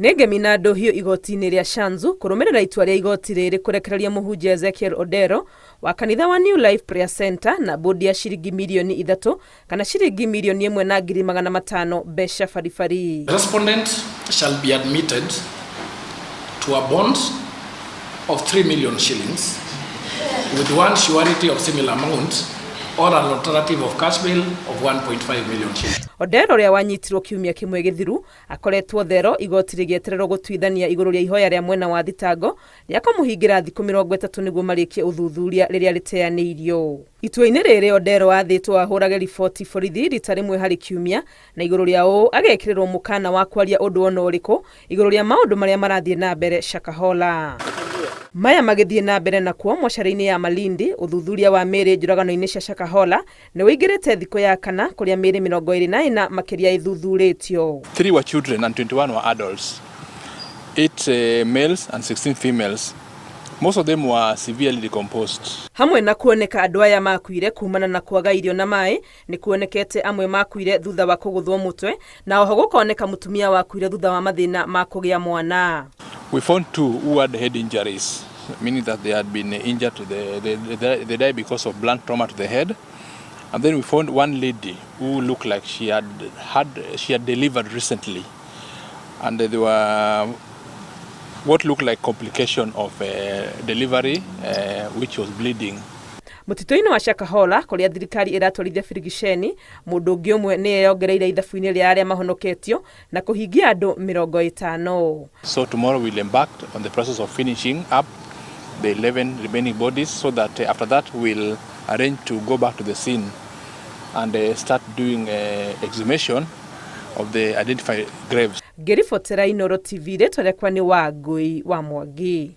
Nĩ ngemi na ndũhiũ igoti-inĩ rĩa Shanzu kũrũmĩrĩra itua rĩa igoti rĩrĩ kũrekereria mũhunjia Ezekiel Odero wa kanitha wa New Life Prayer Center na bũndi ya ciringi mirioni 3 kana ciringi mirioni 1 na ngiri 500 mbeca baribari. Respondent shall be admitted to a bond of 3 million shillings with one surety of similar amount or an alternative of cash bail of 1.5 million shillings. Odero, ũrĩa wanyitirwo kiumia kĩmwe gĩthiru, akoretwo thero igoti rĩgĩetererwo gũtuithania igũrũ rĩa ihoya rĩa mwena wa thitango rĩa kũmũhingĩra thikũ 30 nĩguo marĩkie ũthuthuria rĩrĩa rĩteanĩirio. Itua-inĩ rĩrĩ, Odero athĩtwo ahũrage riboti borithi rita rĩmwe harĩ kiumia, na igũrũ rĩa ũũ agekĩrĩrwo mũkana wa kwaria ũndũ ona ũrĩkũ igũrũ rĩa maũndũ marĩa marathiĩ na mbere Shakahola. Maya magĩthiĩ na mbere nakuo mocarĩ-inĩ ya Malindi, ũthuthuria wa mĩĩrĩ njũragano-inĩ cia Shakahola nĩ ũingĩrĩte thikũ ya kana, kũrĩa mĩĩrĩ 24 makĩria ĩthuthurĩtio. Three were children and 21 were adults, eight males and 16 females. Most of them were severely decomposed. Hamwe na kuoneka andũ aya makuire kumana na kwaga irio na maĩ, nĩ kuonekete amwe makuire thutha wa kũgũthwo mũtwe, na oho gũkoneka mũtumia wakuire thutha wa mathĩna ma kũgĩa mwana. We found two who had head injuries, meaning that they had been injured to the, they died because of blunt trauma to the head. And then we found one lady who looked like she had delivered recently. And there were what looked like complication of delivery, which was bleeding. Mũtitũ-inĩ wa Shakahola, kũrĩa thirikari ĩratwarithia birigiceni, mũndũ ũngĩ ũmwe nĩ eyongereire ithabu-inĩ rĩa arĩa mahonoketio na kũhingia andũ 50. So tomorrow we'll embark on the process of finishing up the 11 remaining bodies so that after that we'll arrange to go back to the scene and start doing exhumation of the identified graves. Ngĩribotera Inooro TV, rĩtwa rĩakwa nĩ Wangũi wa Mwangi.